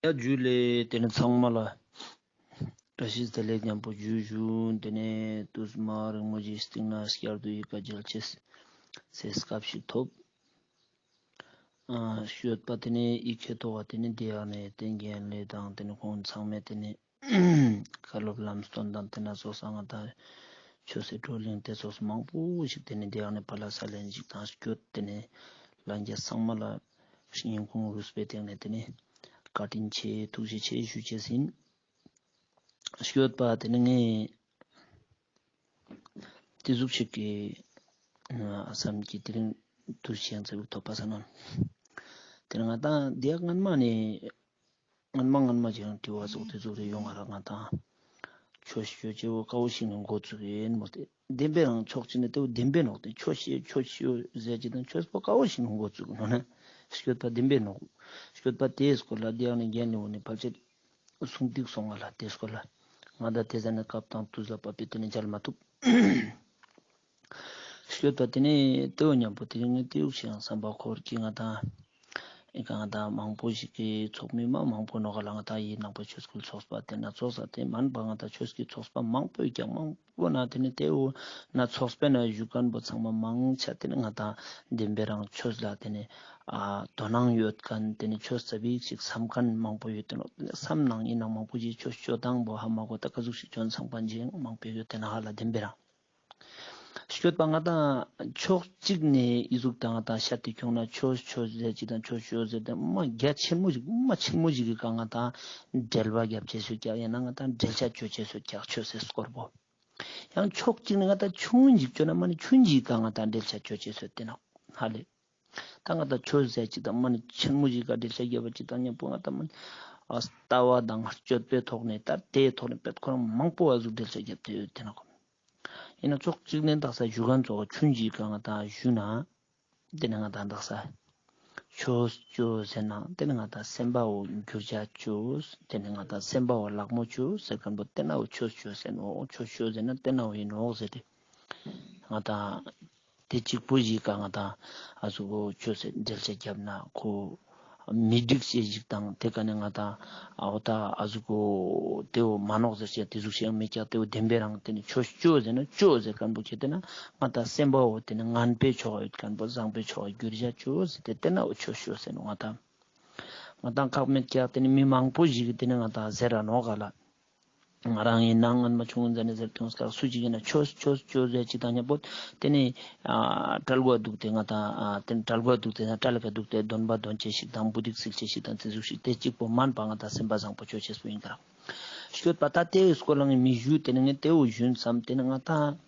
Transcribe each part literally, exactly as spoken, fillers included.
ཡ་ཇུ་ལེ། ཏེ་ནེ་ཚང་མ་ལ་བཀྲ་ཤིས་བདེ་ལེགས་ཉམ་པོ་ཞུ་ཞུ། ཏེ་ནེ་ཏུས་མ་རིང་མོ་ཞིག་སྟིང་ནེ་སྐྱར་དུ་ཡི་ཀ་མཇལ་ཅེས་སི་སྐབས་ཤིག་ཐོབ། ཨ་ཞུས་པ་ཏེ་ནེ་ཡི་ཁེ་ཐོག་ག་ཏེ་ནེ་ཏེ་ཡང་ནེ་ཏེ་རྒན་ལེ་དང་ཏེ་ནེ་ཁོང་ཚང་མས་ཏེ་ནེ་བཀའ་སློབ་ལམ་སྟོན་དང་ཏེ་ནེ་ཙོགས་ང་ཏང་ཆོས་སི་བགྲོ་གླེང་ཏེ་ཙོགས་མང་པོ་ཞིག་ཏེ་ནེ་ཏེ་ཡང་ནེ་ཕར་ལ་ས་ལེན་ཞིག་དང་སྐྱོད། ཏེ་ནེ་ལྷན་རྒྱས་ཚང་མ་ལ་སྙིང་ཁོང་རུས་པའི་གཏིང་ནེ་ཏེ་ནེ་བཀའ་དྲིན་ཆེ་ཐུགས་རྗེ་ཆེ་ཞུ་ཅེས་ཨིན། ཞུས་པ་ཏེ་ནེ་ངས་ཏེ་ཟུག་ཅིག་གི་ཨ་བསམ་གྱི་དེ་རིང་དུས་ཆེན་ཚེ་རུ་ཐོབ་པ་ས་ན། ཏེ་ནེ་ང་ཏང་དེ་སྔན་མ་ནེ་སྔན་མ་སྔན་མ་ཅིག་དྲི་བ་ཙོགས་ཏེ་ཟུག་རེ་ཡོང་ང་ར། ང་ཏང་ཆོས་ཞུ་ཅེས་བོ་ཀ་བོ་ཞིག་ནེ་འགོ་བཙུགས་ཨིན་མོལ་ཏེ། བདེན་པའི་རང་ཕྱོགས་གཅིག་ནེ་ཏེ་བོ་བདེན་པའི་ནོག་ཏེ་ཆོས་ཞུ་ཆོས་ཞུ་ཟེར་ཅེས་དང་ཆོས་པོ་ཀ་བོ་ཞིག་ནེ་འགོ་བཙུགས་ནོག་ན་ཞུས་པ་བདེན་པའི་ནོག་ཞུས་པ་ཏེའི་སྐོར་ལ་ཏེ་ཡང་ནེ་རྒན་ལེ་འོ་ནེ་ཕལ་ཆེར་གསུང་ཏེ་སོང་ང་ལ་ཏེའི་སྐོར་ལ་ང་ཏང་ཏེ་ཟ་ནེ་སྐབས་དང་དུས་ལ་བབ་པའི་ཏེ་ནེ་མཇལ་མ་ཐུབ། ཞུས་པ་ཏེ་ནེ་ཏེ་བོ་ཉམ་པོ་ཏེ་རིང་ངས་ཏེ་ཡུག་ཞིག་ཡང་བསམ་པ་འཁོར་གྱི་ང་ཏང་ཨེ་ཀ་ང་ཏང་མང་པོ་ཞིག་གི་ཚོགས་མི་མ་མང་པོ་ནོག་ག་ལ། ང་ཏང་ཡི་ནང་པ་ཆོས་སྐུལ་ཚོགས་པ་ཏེ་ནེ་ཚོགས་ས་ཏེ་མན་པ་ང་ཏང་ཆོས་ཀྱི་ཚོགས་པ་མང་པོ་ཡོད་ཀྱག་མང་པོ་ན་ཏེ་ནེ་ཏེ་བོ་ན་ཚོགས་པའི་ནང་བཞུགས་མཁན་པོ་ཚང་མ་མང་ཆེ་ཏེ་ནེ་ང་ཏང་བདེན་པའི་རང་ཆོས་ལ་ཏེ་ནེ་ཨ་དོ་སྣང་ཡོད་མཁན་ཏེ་ནེ་ཆོས་ཙ་པིག་ཞིག་བསམ་མཁན་མང་པོ་ཡོད་དེ་ནོག་བསམ་ནང་ཨིན་ན་མང་པོ་ཞིག་ཆོས་ཆོས་དང་པོ་ཧ་མ་གོ་ད་ཀ་ཟུག་ཞིག་ཆོས་བསམ་མཁན་ཞིག་མང་པོ་ཡོད་དེ་ན་ཧ་ལ་བདེན་པའི་རང་། ཞུས་པ་ང་ཏང་ཕྱོགས་གཅིག་ནེ་ཨི་ཟུག་དང་ང་ཏང་ཤད་དེ་ཁྱོང་ན་ཆོས་ཆོས་ཟེར་ཅེས་དང་ཆོས་ཆོས་ཟེར་ཏེ་མ་རྒྱ་ཆེན་མོ་ཞིག་མ་ཆེན་མོ་ཞིག་གི་ཀ་ང་ཏང་འགྲེལ་པ་རྒྱབ་ཅེས་སུ་ཀྱག་ཡང་ན་ང་ཏང་འགྲེལ་བཤད་ཅོ་ཅེས་སུ་ཀྱག་ཆོས་སི་སྐོར་པོ། ཡང་ཕྱོགས་གཅིག་ནེ་ང་ཏང་ཆུང་ཞིག་ཅོ་ན་མ་ནེ་ཆུང་ཞིག་གི་ཀ་ང་ཏང་འགྲེལ་བཤད་ཅོ་ཅེས་སུ་ཏེ་ན་ཧ་ལེ། ད་ང་ཏང་ཆོས་ཟེར་ཅེས་དང་མ་ནེ་ཆེན་མོ་ཞིག་ག་འགྲེལ་བཤད་རྒྱབ་པ་ཅིག་དང་ཉམ་པོ་ང་ཏང་མ་ནེ་ཨ་ལྟ་བ་དང་སྤྱོད་པའི་ཐོག་ནེ་ད་ཏེའི་ཐོག་ནེ་པད་ཁོ་རང་མང་པོ་ཨ་ཟུག་འགྲེལ་བཤད་རྒྱབ་སྟེ་ཡོད་དེ་ན་ཁོ། ཨིན་ན་ཕྱོགས་གཅིག་ནེ་དག་ས་ཞུ་མཁན་ཚོ་ཆུང་ཞིག་གི་ཀ་ང་ཏང་ཞུ་ན་ཏེ་ནེ་ང་ཏང་དག་ས་ཆོས་ཅོ་ཟེར་ན་ཏེ་ནེ་ང་ཏང་སེམས་པ་བོ་འགྱུར་བྱ་ཅོས། ཏེ་ནེ་ང་ཏང་སེམས་པ་བོ་ལག་མོ་ཅོས་ཟེར་མཁན་པོ་ཏེ་ན་བོ་ཆོས་ཅོས་ཟེར་ནོག་ཆོས་ཅོས་ཟེར་ན་ཏེ་ན་བོ་ཨིན་ནོག་ཟེར་ཏེ་ང་ཏང་ཏེ་གཅིག་པོ་ཞིག་ག་ང་ཏང་ཨ་ཟུག་གོ་ཆོས་སི་འགྲེལ་བཤད་རྒྱབ་ན་ཁོ་མི་འགྲིག་ཅེས་ཞིག་དང་ཏེ་ཀ་ནེ་ང་ཏང་ཨ་འོ་ད་ཨ་ཟུག་གོ་ཏེ་བོ་མ་ནོག་ཟེར་ཅེས་ཏེ་ཟུག་ཞིག་ཡང་མེད་ཀྱག་ཏེ་བོ་བདེན་པའི་རང་ཏེ་ནེ་ཆོས་ཅོས་ཟེར་ན་ཅོས་ཟེར་མཁན་པོ་ཁྱེད་ཏེ་ན་ང་ཏང་སེམས་པ་བོ་ཏེ་ནེ་ངན་པའི་ཕྱོགས་ཡོད་མཁན་པོ་བཟང་པོའི་ཕྱོགས་འགྱུར་བྱ་ཅོས་ཟེར་ཏེ་ཏེ་ན་བོ་ཆོས་ཅོས་ཟེར་ནོག་ང་ཏང་ང་ཏང་ཁག་མེད་ཀྱག་ཏེ་ནེ་མི་མང་པོ་ཞིག་གི་ཏེ་ནེ་ང་ཏང་ཟེར་ར་ནོག་ག་ལ། ང་རང་ཨིན་ན་སྔན་མ་ཆུང་ཟ་ནེ་ཟེར་དུས་སྐབས་སུ་ཅིག་ཨིན་ན་ཆོས་ཆོས་ཆོས་ཟེར་ཅིག་དང་ཉམ་པོ་ཏེ་ནེ་ཨ་གྲལ་གོ་དུག་སྟེ་ང་ཏང་ཨ་ཏེ་ནེ་གྲལ་གོ་དུག་སྟེ་ན་གྲལ་ཀ་དུག་སྟེ་འདོན་པ་འདོན་ཅེས་ཞིག་དང་བུ་དིག་སིལ་ཅེས་ཞིག་དང་ཏེ་ཟུག་ཞིག་ཏེ་གཅིག་པོ་མན་པ་ང་ཏང་སེམས་པ་བཟང་པོ་ཅོ་ཅེས་པོ་ཨིན་ཀ་རག་ཞུས་པ་ད་ཏེ་སྐོར་ལ་ངས་མི་ཞུ་ཏེ་ནེ་ངས་ཏེ་བོ་ཞུན་བསམ་ཏེ་ནེ་ང་ཏང་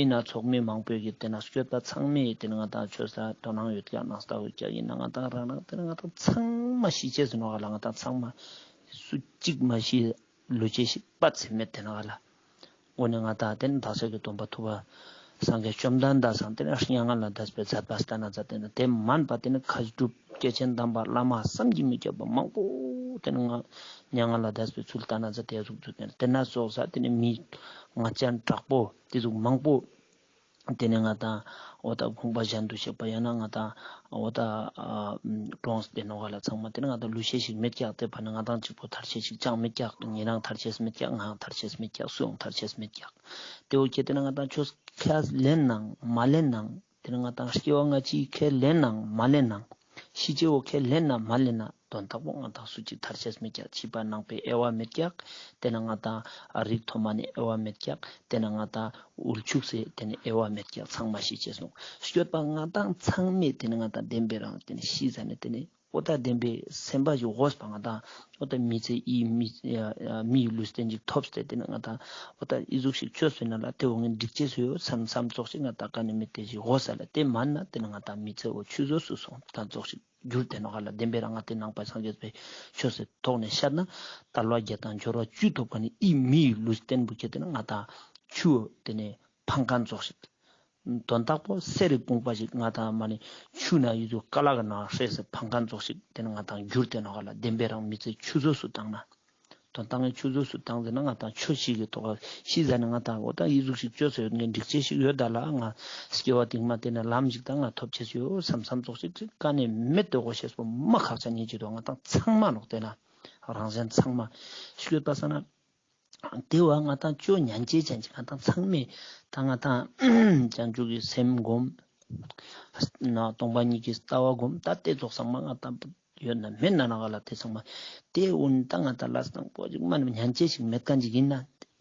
ཨིན་ན་ཚོགས་མི་མང་པོས་ཀྱི་ཏེ་ན་ཞུས་པ་ཚང་མས་ཏེ་ནེ་ང་ཏང་ཆོས་ལ་དོ་སྣང་ཡོད་ཀྱག་ནང་ལྟ་ཡོད་ཀྱག་ཨིན་ན་ང་ཏང་རང་རང་ཏེ་ནེ་ང་ཏང་ཚང་མ་ཤི་ཅེས་ཟེར་ནོག་ག་ལ། ང་ཏང་ཚང་མ་སུ་གཅིག་མ་ཤི་ལུས་ཅེས་ཤིག་པ་ཚེ་མེད་ཏེ་ན་ག་ལ། འོ་ནེ་ང་ཏང་ཏེ་ནེ་དག་ས་གི་སྟོན་པ་ཐུབ་པ་སངས་རྒྱས་བཅོམ་ལྡན་འདས་སང་ཏེ་ནེ་མྱ་ངན་ལས་འདས་པའི་མཛད་པ་སྟན་ན་མཛད་ཏེ་ན་ཏེ་མན་པ་ཏེ་ནེ་མཁས་གྲུབ་སྐྱེས་ཆེན་དམ་པ་བླ་མ་བསམ་གྱིས་མི་ཁྱབ་པ་མང་པོ་ཏེ་ནེ་ང་མྱ་ངན་ལས་འདས་པའི་ཚུལ་སྟན་ན་མཛད་དེ་ཟུག་ཚུལ་ཏེ་ནེ་ཏེ་ན་སོགས་ས་ཏེ་ནེ་མི་ང་ཅན་དྲག་པོ་ཏེ་ཟུག་མང་པོ། ཏེ་ནེ་ང་ཏང་འོ་ད་དགོངས་པ་གཞན་དུ་གཤེགས་པ་ཡང་ན་ང་ཏང་འོ་ད་ཨ་གྲོངས་ཏེ་ནོག་ག་ལ། ཚང་མ་ཏེ་ནེ་ང་ཏང་ལུས་ཤེས་ཤིག་མེད་ཀྱག་ཏེ་ཕ་ནེ་ང་ཏང་གཅིག་པོ་ཐར་ཤེས་ཤིག་ཅང་མེད་ཀྱག་ཉེ་རང་ཐར་ཤེས་མེད་ཀྱག་ང་ཐར་ཤེས་མེད་ཀྱག་སུའང་ཐར་ཤེས་མེད་ཀྱག་ཏེ་བོ་ཁྱེད་ཏེ་ནེ་ང་ཏང་ཆོས་ཁས་ལེན་ནང་མ་ལེན་ནང་ཏེ་ནེ་ང་ཏང་སྐྱེ་བ་སྔ་ཕྱི་ཁས་ལེན་ནང་མ་ལེན་ནང་ཤི་ཅེས་བོ་ཁས་ལེན་ན་མ་ལེན་ན་དོན་དག་པོ་ང་ཏང་སུ་གཅིག་ཐར་ཤེས་མེད་ཀྱག་ཕྱི་པ་ནང་པའི་དབྱེ་བ་མེད་ཀྱག་ཏེ་ནེ་ང་ཏང་རིགས་མཐོ་དམན་ནི་དབྱེ་བ་མེད་ཀྱག་ཏེ་ནེ་ང་ཏང་དབུལ་ཕྱུག་སི་ཏེ་ནེ་དབྱེ་བ་མེད་ཀྱག་ཚང་མ་ཤི་ཅེས་སོང་། ཞུས་པ་ང་ཏང་ཚང་མས་ཏེ་ནེ་ང་ཏང་བདེན་པའི་རང་ཏེ་ནེ་ཤི་ཟ་ནེ་ཏེ་ནེ་འོ་ད་བདེན་པའི་སེམས་པ་ཞིག་འོས་པ་ང་ཏང་འོ་ད་མི་ཚེ་ཨི་མི་མིའི་ལུས་རྟེན་ཅིག་ཐོབ་སྟེ་ཏེ་ནེ་ང་ཏང་འོ་ད་ཨི་ཟུག་ཞིག་ཆོས་སུ་ན་ལ་ཏེ་འོ་ངས་འགྲིག་ཅེས་སུ་ཡོད་བསམ་བསམ་ཙོགས་ཤིག་ང་ཏང་ཀ་ནེ་མི་ཏེ་ཞིག་འོས་ས་ལ་ཏེ་མན་ན་ཏེ་ནེ་ང་ཏང་མི་ཚེ་འོ་ཆུད་ཟོས་སུ་སོང་ཀ་ཙོགས་ཤིག་གྱུར་ཏེ་ནོག་ག་ལ། བདེན་པའི་རང་ང་ཏེ་ནང་པ་སངས་རྒྱས་པའི་ཆོས་སི་ཐོག་ནེ་ཤད་ན་དལ་བ་བརྒྱད་དང་འབྱོར་བ་བཅུ་ཐོབ་ཁན་ནི་ཨི་མིའི་ལུས་རྟེན་པོ་ཁྱེད་ཏེ་ན་ང་ཏང་ཆུ་ཏེ་ནེ་ཕང་ཁན་ཙོགས་ཤིག་དོན་དག་པོ་གསེར་རི་བུང་པ་ཞིག་ང་ཏང་མ་ནེ་ཆུ་ན་ཡུ་ཚུ་ཀ་ལ་ག་ན་ཧྲེ་སི་ཕང་ཁན་ཙོགས་ཤིག་ཏེ་ནེ་ང་ཏང་གྱུར་ཏེ་ནོག་ག་ལ། བདེན་པའི་རང་མི་ཚེ་ཆུད་ཟོས་སུ་བཏང་ན། དོན་དག་ངས་ཆུད་ཟོས་སུ་བཏང་ཟེར་ན་ང་ཏང་ཆོས་ཤིག་གི་ཐོག་ཤི་ཟ་ནེ་ང་ཏང་འོ་ད་ཨི་ཟུག་ཤིག་ཆོས་སུ་ཡོད་ངས་འགྲིག་ཅེས་ཤིག་ཡོད་ད་ལ་ང་སྐྱེ་བ་སྟིང་མ་ཏེ་ནེ་ལམ་ཞིག་ཏང་ང་ཐོབ་ཅེས་ཡོད་བསམ་བསམ་ཙོགས་ཤིག་ཅིག་ཀ་ནེ་མེད་དེ་གོ་ཤེས་པོ་མ་ཁག་ཆེན་ཉེ་ཅི་དོ་ང་ཏང་ཚང་མ་ནོག་ཏེ་ན། ཨ་ རང་གཞན་ཚང་མ་ཤོད་པ་ས་ན། དེ་བ་ང་ཏང་ཅོ་ཉན་ཅེས་ཅན་ཅིག་ང་ཏང་ཚང་མས་ད་ང་ཏང་བྱང་ཆུབ་ཀྱི་སེམས་སྒོམ། ན་སྟོང་པ་ཉིད་ཀྱི་ལྟ་བ་སྒོམ། ད་དེ་ཙོགས་ཚང་མ་ང་ཏང་ཡོད་ན་མེད་ན་ན་ག་ལ་དེ་ཚང་མ་དེ་འུན་ད་ང་ཏང་ལ་སྟངས་པོ་ཅིག་མ་ནི་ཉན་ཅེས་ཤིག་མེད་མཁན་ཅིག་ཡིན་ན་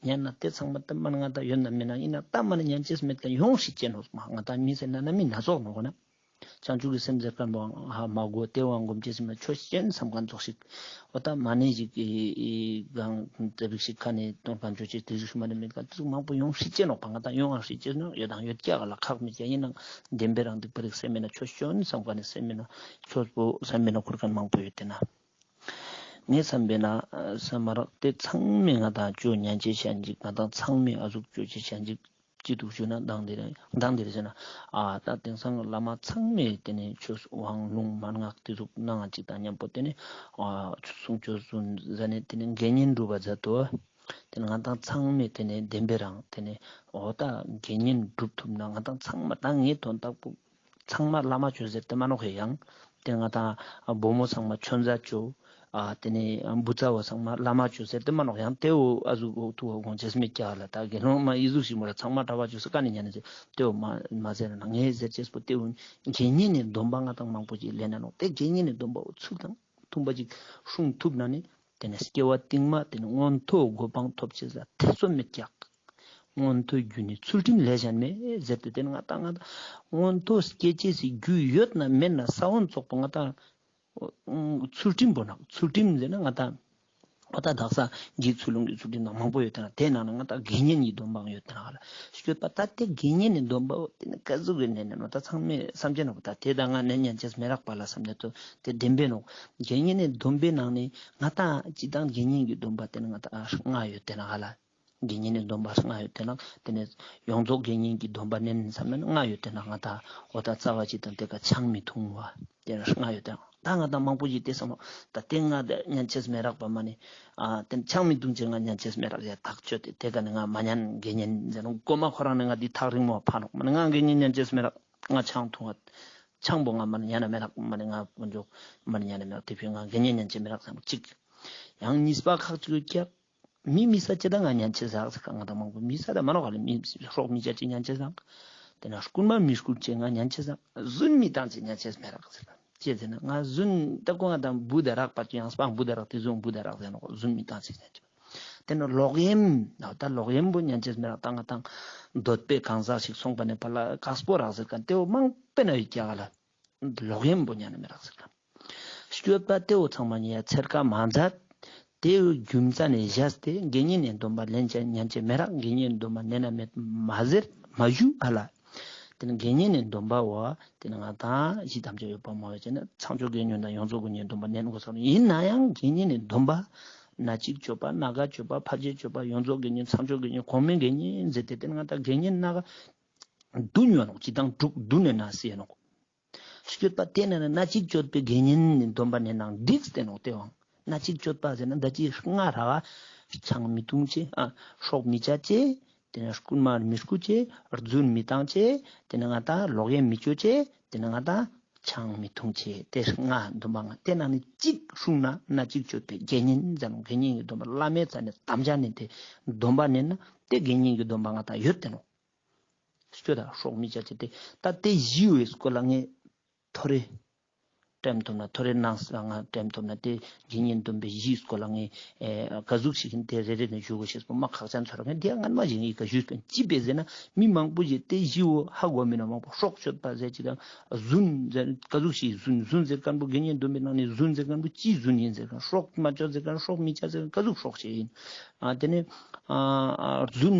ཉན་ན་དེ་ཚང་མ་དེ་མ་ནི་ང་ཏང་ཡོད་ན་མེད་ན་ཡིན་ན་ད་མ་ནི་ཉན་ཅེས་མེད་མཁན་ཡོང་ཤིག་ཅེས་ནོག་མ་ང་ཏང་མི་ཟེར་ན་ན་མི་ན་ཙོགས་ནོག་གོ་ན། བྱང་ཆུབ་ཀྱི་སེམས་ཟེར་མཁན་པོ་ཧ་མ་གོ་དེ་བ་སྒོམ་ཅེས་སེམས་ལ་ཆོས་ཅན་བསམ་མཁན་ཙོགས་ཤིག་འོ་ད་མ་ནི་ཞིག་གི་གང་དེ་རིགས་ཤིག་ཁ་ནས་སྟོན་མཁན་ཆོས་ཅན་དེ་རིགས་ཤིག་མ་ནི་མེད་མཁན་དེ་ཚོ་མང་པོ་ཡོང་ཤེས་ཅན་ནོག་པ། ང་ད་ཡོང་ང་ཤེས་ཅན་ནོག་ཡོད་དང་ཡོད་ཀྱག་ལ་ཁག་མེད་ཀྱག་ཡིན་ནང་བདེན་པའི་རང་སྡིག་པ་རིགས་སེམས་མེད་ན་ཆོས་ཅན་བསམ་མཁན་ནི་སེམས་མེད་ན་ཆོས་པོ་བསམ་མེད་ན་ཁུར་མཁན་མང་པོ་ཡོད་དེ་ན། ངས་བསམ་པས་ན་བསམ་མ་རག་དེ་ཚང་མས་ང་ད་ཅོ་ཉན་ཅེས་ཤན་ཅིག་ང་ད་ཚང་མས་ཨ་ཟུག་ཅོ་ཅེས་ཤན་ཅིག་ཅི་འདུག་ཞུ་ན་མདང་དེ་རེད་མདང་དེ་རེད་ཟེར་ན། ཨ་ད་དེང་སང་བླ་མ་ཚང་མས་དེ་ནས་ཆོས་དབང་ལུང་མན་ངག་དེ་ཚོ་གནང་ཅིག་དང་མཉམ་པོ་དེ་ནས་ཨ་གསུང་ཆོས་གསུང་ཟ་ནས་དེ་ནས་དགེ་བསྙེན་སྒྲུབ་པ་མཛད་དོ། དེ་ནས་ང་ཏང་ཚང་མས་དེ་ནས་བདེན་པའི་རང་དེ་ནས་འོ་ད་དགེ་བསྙེན་སྒྲུབ་ཐུབ་ན་ང་ཏང་ཚང་མ་ད་ངའི་དོན་དག་པོ་ཚང་མ་བླ་མ་ཆོས་ཟེར་དེ་མ་ནོག་ཧེ་ཡང་། དེ་ང་ཏང་བུ་མོ་ཚང་མ་ཆོས་མཛད་ཆོས། ཨ་དེ་ནས་བུ་ཚ་བོ་ཚང་མ་བླ་མ་ཆོས་ཟེར་དེ་མ་ནོག་ཡང་དེ་བོ་ཨ་ཟུག་འོག་ཐུག་གོང་ཆེས་མེད་ཀྱག་ལ་ད་དགེ་སློང་མ་ཨི་ཟུག་ཞིག་མོ་ར་ཚང་མ་གྲྭ་པ་ཆོས་ཟེར་ཀ་ནས་ཉན་ནས་ཟེར་དེ་བོ་མ་མ་ཟེར་ན་ངས་ཟེར་ཅེས་པོ་དེ་བོ་དགེ་བསྙེན་ནི་སྡོམ་པ་ང་ཏང་མང་པོ་ཅིག་ལེན་ན་ནོག་དེ་དགེ་བསྙེན་ནི་སྡོམ་པ་བོ་ཚུལ་དང་མཐུན་པ་ཅིག་སྲུང་ཐུབ་ན་ནི་དེ་ནས་སྐྱེ་བ་རྟིང་མ་དེ་ནས་མངོན་མཐོ་གོ་འཕང་ཐོབ་ཅེས་ལ་ཐེ་ཚོམ་མེད་ཀྱག་མངོན་མཐོའི་རྒྱུ་ནི་ཚུལ་ཁྲིམས་ལས་གཞན་མེད་ཟེར་ཏེ་དེ་ནས་ང་ཏང་ང་ཏང་མངོན་མཐོ་སྐྱེ་ཅེས་སི་རྒྱུ་ཡོད་ན་མེད་ན་ས་བོན་ཙོགས་པོ་ང་ཏང་ཚུལ་ཁྲིམས་པོ་ནང་ཚུལ་ཁྲིམས་ཟེར་ན་ང་ཏང་འོ་ད་དག་ས་འཇིག་ཚུལ་ལུང་གི་ཚུལ་ཁྲིམས་དང་མང་པོ་ཡོད་དེ་ན་དེ་ནང་ན་ང་ཏང་དགེ་བསྙེན་གྱི་སྡོམ་པའང་ཡོད་དེ་ན་ཧ་ལ་ཤོད་པ་ད་དེ་དགེ་བསྙེན་ནི་སྡོམ་པ་འོ་དེ་ནི་ཀ་ཟུག་གི་ནས་ནས་ནོ་ད་ཚང་མས་བསམ་བྱས་ནོ་ད་དེ་ད་ང་ནས་ཉན་ཅེས་མེ་རག་པ་ལ་བསམ་ནས་དོ་དེ་བདེན་པས་ནོ། དགེ་བསྙེན་ནི་སྡོམ་པའི་ནང་ནས་ང་ཏང་སྤྱི་བཏང་དགེ་བསྙེན་གྱི་སྡོམ་པ་དེ་ནི་ང་ཏང་ལྔ་ཡོད་དེ་ན་ཧ་ལ། དགེ་བསྙེན་ནི་སྡོམ་པ་ལྔ་ཡོད་དེ་ན་དེ་ནས་ཡོངས་རྫོགས་དགེ་བསྙེན་གྱི་སྡོམ་པ་ནན་བསམ་ན་ལྔ་ཡོད་དེ་ན་ང་ཏང་འོ་ད་རྩ་བ་གཅིག་དང་དེ་ཀ་ཆང་མི་འཐུང་བ་དེ་ན་ལྔ་ཡོད་དེ་ན་ད་ང་ཏང་མང་པོ་ཞིག་དེ་བསམ་ད་དེ་ང་ད་ཉན་ཅེས་མེ་རག་པ་མ་ནི་ཨ་དེ་ཆང་མི་འཐུང་ཅེས་ང་ཉན་ཅེས་མེ་རག་ཡ་ཐག་ཆོད་དེ་དེ་ཀ་ནི་ང་མ་ཉན་དགེ་བསྙེན་ཟེར་ནོ་གོ་མ་ཁོ་རང་ནི་ང་དེ་ཐག་རིང་མོ་ཕ་ནོག་མ་ནི་ང་དགེ་བསྙེན་ཉན་ཅེས་མེ་རག་ང་ཆང་འཐུང་བ་ཆང་པོ་ང་མ་ནི་ཉན་ན་མེ་རག་མ་ནི་ང་དཀོན་མཆོག་མ་ནི་ཉན་ན་མེ་རག་དེ་ཕི་ང་དགེ་བསྙེན་ཉན་ཅེས་མེ་རག་ཟེར་ནོ་གཅིག་ཡང་གཉིས་པ་ཁག་ཅིག་ཡོད་ཀྱག་མི་མི་ས་ཅེ་ད་ང་ཉན་ཅེས་ཟག་ཟེར་ཁ་ང་ད་མང་པོ་མི་ས་ད་མ་ནོག་ག་ལ་མི་སྲོག་མི་ཅ་ཅེ་ཉན་ཅེས་ཟག་དེ་ན་རྐུན་མ་མི་རྐུ་ཅེ་ང་ཉན་ཅེས་ཟག་རྫུན་མི་བཏང་ཅེ་ཉན་ཅེས་མེ་རག་ཟེར་ཁ་ཅེ་ཟེར་ན་ང་རྫུན་ད་ཀོ་ང་ད་བུ་ད་རག་པ་ཅེ་ཡང་སྤང་བུ་ད་རག་དེ་རྫུན་བུ་ད་རག་ཟེར་ནོག་རྫུན་མི་བཏང་ཅེས་ཉན་ཅེས་དེ་ན་ལོག་གཡེམ་ན་ད་ལོག་གཡེམ་པོ་ཉན་ཅེས་མེ་རག་ད་ང་དང་འདོད་པའི་གང་ཟག་ཞིག་སོང་པ་ནས་པ་ལ་ཀག་སྤོ་རག་ཟེར་ཁ་དེ་བོ་མང་པོ་ན་ཡོད་ཀྱག་ག་ལ། ལོག་གཡེམ་པོ་ཉན་ན་མེ་རག་ཟེར་ཁ། སྤྱོད་པ་དེ་བོ་ཚང་མ་ཉེ་ཡ་ཚེར་ཀ་མ་མཛད། དེ་བོ་རྒྱུ་མཚན་ནས་བཞག་སྟེ་དགེ་བསྙེན་ནི་སྡོམ་པ་ལེན་ཅེས་ཉན་ཅེས་མེ་རག་དགེ་བསྙེན་ནི་སྡོམ་པ་ལེན་ན་མེད་མ་ཟེར་མ་ཞུ་ཨ་ལ། དེ་ནི་དགེ་བསྙེན་ནི་སྡོམ་པ་བོ་དེ་ནི་ང་དང་ཡི་དམ་བཅའ་ཡོད་པ་མ་བྱས་ན་ཚངས་སྤྱོད་དགེ་བསྙེན་དང་ཡོངས་རྫོགས་དགེ་བསྙེན་སྡོམ་པ་ལེན་དགོས་ས་ཡིན་ན་ཡང་དགེ་བསྙེན་ནི་སྡོམ་པ་སྣ་གཅིག་སྤྱོད་པ་སྣ་འགའ་སྤྱོད་པ་ཕལ་ཆེར་སྤྱོད་པ་ཡོངས་རྫོགས་དགེ་བསྙེན་ཚངས་སྤྱོད་དགེ་བསྙེན་གོང་མའི་དགེ་བསྙེན་ཟེར་ཏེ་དེ་ནི་ང་དང་དགེ་བསྙེན་སྣ་འགའ་བདུན་ཡོད་ནོག་སྤྱི་བཏང་དྲུག་བདུན་ནས་ན་སི་ཡོད་ནོག་སྤྱོད་པ་དེ་ནས་ན་སྣ་གཅིག་སྤྱོད་པའི་དགེ་བསྙེན་ནི་སྡོམ་པ་ནས་ནང་འགྲིག་སྟེ་ནོག་དེ་བང་སྣ་གཅིག་སྤྱོད་པ་ཟེར་ན་ད་ཅི་ལྔ་ར་བ་ཆང་མི་འཐུང་ཅེས་ཨ་སྲོག་མི་བཅད་ཅེས་དེ་ནས་རྐུན་མ་མི་རྐུ་ཅེས་རྫུན་མི་བཏང་ཅེས་དེ་ནས་ང་དང་ལོག་གཡེམ་མི་སྤྱོད་ཅེས་དེ་ནས་ང་དང་ཆང་མི་འཐུང་ཅེས་དེ་ལྔ་སྡོམ་པ་ལྔ་དེ་ནང་ནས་གཅིག་སྲུང་ན་སྣ་གཅིག་སྤྱོད་པའི་དགེ་བསྙེན་ཟེར་ནོག་དགེ་བསྙེན་གྱི་སྡོམ་པ་བླ་མའི་རྩ་ནས་དམ་བཅའ་ནས་དེ་སྡོམ་པ་ནས་ན་དེ་དགེ་བསྙེན་གྱི་སྡོམ་པ་ང་དང་ཡོད་དེ་ནོག་སྤྱོད་དང་སྲོག་མི་བཅད་ཅེས་ཏེ། ད་དེ་བཞི་བོའི་སྐོར་ལ་ངས་ཐོ་རེ་དྲན་ཐོབ་ན་ཐོ་རེ་ནང་ང་དྲན་ཐོབ་ན་དེ་དགེ་བསྙེན་སྡོམ་པའི་བཞིའི་སྐོར་ལ་ངས་ཨེ་ག་ཟུག་ཞིག་ཡིན་དེ་རེ་རེ་ནས་ཞུ་དགོས་ཤེས་པོ་མ་ཁག་ཅན་ཚོར་ངས་དེ་སྔན་མ་ཞིག་ངས་ག་ཞུས་པ་ཅི་བས་ཟེར་ན་མི་མང་པོ་ཞིག་དེ་བཞི་བོ་ཧ་གོ་མི་ན་མང་པོ་སྲོག་གཅོད་པ་ཟེར་ཅིག་དང་རྫུན་ཟེར་ག་ཟུག་ཞིག་རྫུན་རྫུན་ཟེར་མཁན་པོ་དགེ་བསྙེན་སྡོམ་པའི་ནང་ནས་རྫུན་ཟེར་མཁན་པོ་ཅི་རྫུན་ཡིན་ཟེར་མཁན་སྲོག་མ་གཅོད་ཟེར་མཁན་སྲོག་མི་བཅད་ཟེར་མཁན་ག་ཟུག་སྲོག་ཞིག་ཡིན། ཨ་དེ་ནས་ཨ་རྫུན་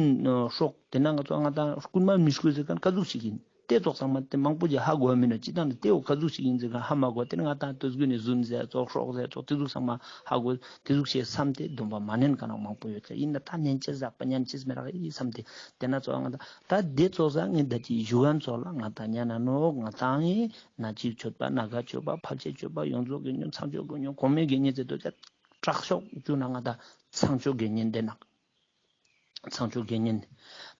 སྲོག་དེ་ན་ང་ཚོ་ང་དང་རྐུན་མ་མི་རྐུ་ཟེར་མཁན་ག་ཟུག་ཞིག་ཡིན། དེ་ཙོགས་ཚང་མ་དེ་མང་པོ་ཞིག་ཧ་གོ་མི་ནོག་སྤྱི་བཏང་ནི་དེ་བོ་ག་ཟུག་ཞིག་ཡིན་ཟེར་མཁན་ཧ་མ་གོ་དེ་ནི་ང་དང་དུས་རྒྱུན་ནས་རྫུན་ཟེར་ཙོགས་སྲོག་ཟེར་ཙོགས་དེ་ཟུག་ཚང་མ་ཧ་གོ། དེ་ཟུག་ཞིག་བསམ་སྟེ་སྡོམ་པ་མ་ནན་མཁན་མང་པོ་ཡོད་ཀྱག་ཡིན་ན་ད་ནན་ཅེས་ཟག་པ་ཉན་ཅེས་མེ་རག་ཡིན་བསམ་སྟེ་དེ་ན་ཙོགས་ང་དང་ད་དེ་ཙོགས་ཟག་ངས་ད་ཅི་ཞུ་མཁན་ཙོགས་ལ་ང་དང་ཉན་ན་ནོག་ང་དང་ཡིན་སྣ་གཅིག་སྤྱོད་པ་སྣ་འགའ་སྤྱོད་པ་ཕལ་ཆེར་སྤྱོད་པ་ཡོངས་རྫོགས་དགེ་བསྙེན་ཚངས་སྤྱོད་དགེ་བསྙེན་གོང་མའི་དགེ་བསྙེན་ཟེར་དུས་ཀྱང་དྲག་ཤོས་བཅུ་ན་ང་དང་ཚངས་སྤྱོད་དགེ་བསྙེན་དེ་ནང་། ཚངས་སྤྱོད་དགེ་བསྙེན།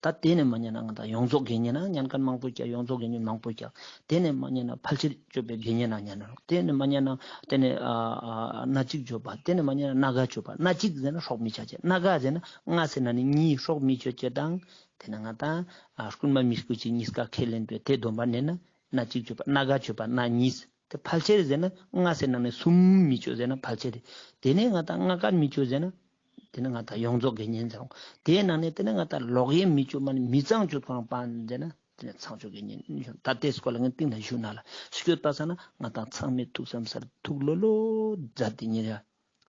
ད་དེ་ནས་མ་ཉན་ན་ང་ད་ཡོངས་རྫོགས་དགེ་བསྙེན་ན་ཉན་མཁན་མང་པོ་ཀྱག། ཡོངས་རྫོགས་དགེ་བསྙེན་མང་པོ་ཀྱག། དེ་ནས་མ་ཉན་ན་ཕལ་ཆེར་སྤྱོད་པའི་དགེ་བསྙེན་ན་ཉན་ན་ནོག། དེ་ནས་མ་ཉན་ན་དེ་ནས་ཨ་ཨ་སྣ་གཅིག་སྤྱོད་པ། དེ་ནས་མ་ཉན་ན་སྣ་དགའ་སྤྱོད་པ། སྣ་གཅིག་ཟེར་ན་སྲོག་མི་གཅོད་ཅེས། སྣ་དགའ་ཟེར་ན་ལྔ་ཟེར་ན་ནི་གཉིས་སྲོག་མི་གཅོད་ཅེས་དང་། དེ་ནས་ང་ད་ཨ་རྐུན་མ་མི་རྐུ་ཅེས་གཉིས་ཀ་ཁས་ལེན་པའི་དེ་སྡོམ་པ་ནན་ན་སྣ་གཅིག་སྤྱོད་པ། སྣ་དགའ་སྤྱོད་པ་སྣ་གཉིས། དེ་ཕལ་ཆེར་ཟེར་ན་ལྔ་ཟེར་ན་ནི་གསུམ་མི་གཅོད་ཟེར་ན་ཕལ་ཆེར། དེ་ནས་ང་ད་ལྔ་ཀ་མི་གཅོད་ཟེར་ན། དེ་ནས་ང་ད་ཡོངས་རྫོགས་དགེ་བསྙེན་ཟེར་རོ། དེའི་ནང་ནས་དེ་ནས་ང་ད་ལོག་གཡེམ་མི་གཅོད་མ་ནི་མི་ཚངས་སྤྱོད་ཁོ་རང་པ་ཟེར་ན་དེ་ནས་ཚངས་སྤྱོད་དགེ་བསྙེན་ཟེར་རོ། ད་དེ་སྐོར་ལ་ངས་སྟིང་ནས་ཞུ་ན་ལ་སྐྱོད་པ་ས་ན་ང་ད་ཚང་མས་ཐུགས་བསམ་སར་ཐུགས་ལོ་ལོ་མཛད་དེ་ཉེ་ར།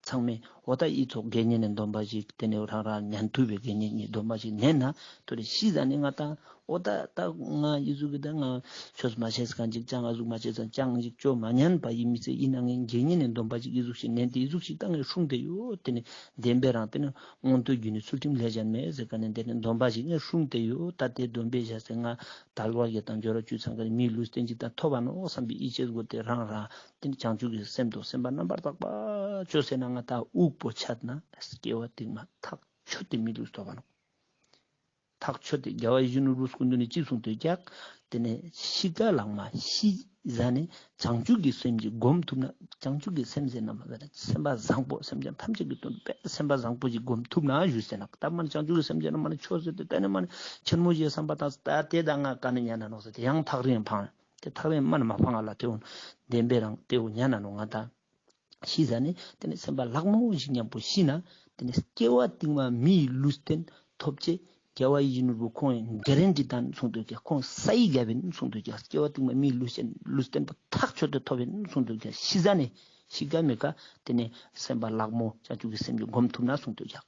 ཚང་མས་འོ་ད་ཨི་ཙོགས་དགེ་བསྙེན་ནི་སྡོམ་པ་ཞིག་དེ་ནས་རང་རང་ཉན་ཐུབ་པའི་དགེ་བསྙེན་ནི་སྡོམ་པ་ཞིག་ནན་ན་དོ་རེ་ཤི་ཟ་ནི་ང་ད། འོ་ད་ད་ང་ཨི་ཟུག་གི་ད་ང་ཆོས་མ་བྱས་གང་ཅིག་ཅང་ཨ་ཟུག་མ་བྱས་ཙང་ཅང་ཅིག་ཅོ་མ་ཉན་པ་ཡིན་མི་ཚེ་ཡིན་ན་ངས་དགེ་བསྙེན་ནི་སྡོམ་པ་ཅིག་ཨི་ཟུག་ཞིག་ནན་ཏེ་ཨི་ཟུག་ཞིག་ད་ངས་སྲུང་སྟེ་ཡོད། དེ་ནི་བདེན་པའི་རང་དེ་ནི་མངོན་མཐོའི་རྒྱུ་ནི་ཚུལ་ཁྲིམས་ལས་གཞན་མེད་ཟེར་ག་ནས་དེ་ནི་སྡོམ་པ་ཞིག་ངས་སྲུང་སྟེ་ཡོད། ད་དེ་སྡོམ་པའི་ཞག་སེ་ང་དལ་བ་བརྒྱད་དང་འབྱོར་བ་བཅུ་ཚང་ག་ནས་མིའི་ལུས་རྟེན་ཅིག་ད་ཐོབ་པ་ནོག་བསམ་པའི་ཡིད་ཆེས་དགོས་ཏེ་རང་རང་དེ་ནི་བྱང་ཆུབ་ཀྱི་སེམས་དང་སེམས་པ་རྣམ་པར་དག་པ་ཅོ་ཟེར་ན་ང་ད་དབུགས་པོ་ཆད་ན་སྐྱེ་བ་རྟིང་མ་ཐག་ཆོད་དེ་མིའི་ལུས་ཐོབ་པ་ནོག། ཐག་ཆོད་དེ་རྒྱལ་བ་ཡིད་བཞིན་ནོར་བུ་སྐུ་མདུན་ནས་ཅི་གསུངས་ཏེ་ཀྱག། དེ་ནས་ཤི་ཀ་ལག་མ་ཤི་ཟ་ནས་བྱང་ཆུབ་ཀྱི་སེམས་ཀྱི་སྒོམ་ཐུབ་ན། བྱང་ཆུབ་ཀྱི་སེམས་ཟེར་ན་མ་ཟེར་ན་སེམས་པ་བཟང་པོ་སེམས་ཅན་ཐམས་ཅད་ཀྱི་དོན་དུ་སེམས་པ་བཟང་པོ་ཞིག་སྒོམ་ཐུབ་ན་ཞུ་ཟེར་ན། ད་མ་ནི་བྱང་ཆུབ་ཀྱི་སེམས་ཟེར་ན་མ་ནི་ཆོས་ཟེར་ཏེ་དེ་ནས་མ་ནི་ཆེན་མོ་ཞིག་བསམ་པ་དང་ད་དེ་ད་ང་ཀ་ནས་ཉན་ན་ནོག་ཟེར་ཏེ་ཡང་ཐག་རིང་འཕང་། དེ་ཐག་རིང་མ་ནི་མ་འཕང་ང་ལ་དེ་འོ་བདེན་པའི་རང་དེ་འོ་ཉན་ན་ནོག་ང་ད། ཤི་ཟ་ནས་དེ་ནས་སེམས་པ་ལྷག་མོ་ཞིག་མཉམ་པོ་ཤི་ན་དེ་ནས་སྐྱེ་བ་རྟིང་མ་མིའི་ལུས་རྟེན་ཐོབ་ཅེས་རྒྱལ་བ་ཡིད་བཞིན་ནོར་བུ་ཁོང་གི་གྷ་རན་ཊི་དང་གསུངས་འདུག་ཀྱག། ཁོང་ས་ཡི་རྒྱལ་བའི་གསུངས་འདུག་ཀྱག། སྐྱེ་བ་རྟིང་མ་མིའི་ལུས་རྟེན་ལུས་རྟེན་པ་ཐག་ཆོད་དེ་ཐོབ་ཡིན་གསུངས་འདུག་ཀྱག། ཤི་ཟ་ནས་ཤི་ཀ་མི་ཀ་དེ་ནས་སེམས་པ་ལྷག་མོ་བྱང་ཆུབ་ཀྱི་སེམས་ཀྱི་སྒོམ་ཐུབ་ན་གསུངས་འདུག་ཀྱག།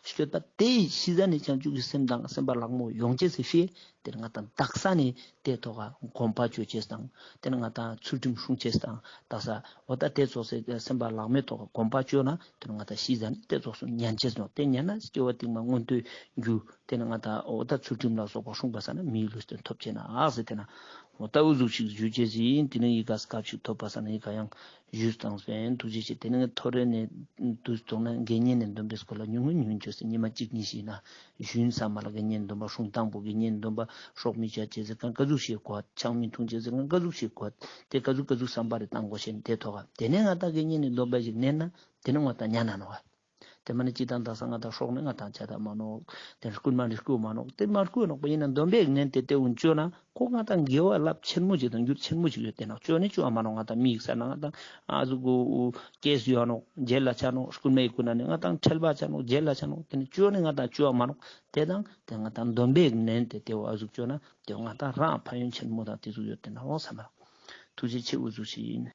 སྐྱོད་པ་དེ་ཤི་ཟ་ནས་བྱང་ཆུབ་ཀྱི་སེམས་དང་སེམས་པ་ལྷག་མོ་ཡོང་ཅེས་སི་ཕིའ་དེ་ནི་ང་དང་དག་ས་ནས་དེ་ཐོག་ག་གོམ་པ་ཅོ་ཅེས་དང་དེ་ནི་ང་དང་ཚུལ་ཁྲིམས་སྲུང་ཅེས་དང་དག་ས་འོ་ད་དེ་ཙོགས་སེ་སེམས་པ་ལྷག་མོའི་ཐོག་ག་གོམ་པ་ཅོ་ན་དེ་ནི་ང་དང་ཤི་ཟ་ནས་དེ་ཙོགས་སུ་ཉན་ཅེས་ནོག། དེ་ཉན་ན་སྐྱེ་བ་རྟིང་མ་མངོན་མཐོའི་རྒྱུ་དེ་ནི་ང་དང་འོ་ད་ཚུལ་ཁྲིམས་ལ་སོགས་པ་སྲུང་པ་ས་ན་མིའི་ལུས་རྟེན་ཐོབ་ཅེས་ན་ཨག་ཟེར་དེ་ན་འོ་ད་འུ་ཟུག་ཞིག་ཞུ་ཅེས་ཡིན། དེ་ནི་ཡི་ག་སྐབས་ཤིག་ཐོབ་པ་ས་ན་ཡི་ག་ཡང་ཞུས་དང་སོན་ཐུགས་རྗེ་ཆེ། དེ་ནས་ཐོ་རེ་ནས་དུས་ཐོག་ན་དགེ་བསྙེན་ནི་སྡོམ་པའི་སྐོར་ལ་ཉུང་ངུ་ཉུང་ངུ་ཅོས་སེ་ཉི་མ་གཅིག་གཉིས་ཤིག་ན་ཞུན་ས་མ་ལ་དགེ་བསྙེན་སྡོམ་པ་སྲུང་དང་པོ་དགེ་བསྙེན་སྡོམ་པ་སྲོག་མི་གཅོད་ཅེས་ཟེར་གང་ག་ཟུག་ཞིག་གོ་ཆང་མི་འཐུང་ཅེས་ཟེར་གང་ག་ཟུག་ཞིག་གོ་དེ་ག་ཟུག་ག་ཟུག་བསམ་པ་རེ་བཏང་དགོས་ཤེས་དེ་ཐོག་ག་དེ་ནས་ང་དང་དགེ་བསྙེན་ནི་སྡོམ་པ་ཞིག་ནན་ན་དེ་ནས་ང་དང་ཉན་ན་ནོག་ག། དེ་མ་ནི་ཅི་དང་དག་ས་ང་དང་སྲོག་ནི་ང་དང་ཆ་ད་མ་ནོག། དེ་རྐུན་མ་ནི་རྐུ་མ་ནོག། དེ་མ་རྐུ་ནོག་པ་ཡིན་ན་སྡོམ་པའི་ནན་དེ་དེ་འུན་ཅོ་ན་ཁོ་ང་དང་དགེ་བ་རླབས་ཆེན་མོ་ཞིག་དང་རྒྱུ་ཆེན་མོ་ཞིག་ཡོད་དེ་ན་ཅོ་ནི་ཅོ་མ་ནོག། ང་དང་མི་ཡིག་ས་ན་ང་དང་ཨ་ཟུག་གོ་ཀེས་ཡོད་ནོག། ཇེལ་ལ་ཆ་ནོག། རྐུན་མ་ཡི་རྐུ་ན་ནི་ང་དང་ཁྲེལ་བ་ཆ་ནོག། ཇེལ་ལ་ཆ་ནོག། དེ་ནི་ཅོ་ནི་ང་དང་ཅོ་མ་ནོག། དེ་དང་དེ་ང་དང་སྡོམ་པའི་ནན་དེ་དེ་འོ་ཨ་ཟུག་ཅོ་ན་དེ་ང་དང་རང་ཕན་ཡོན་ཆེན་མོ་དང་དེ་ཟུག་ཡོད་དེ་ན་འོ་ས་མ་ཐུགས་རྗེ་ཆེ་འུ་ཟུག་ཞིག་ཡིན།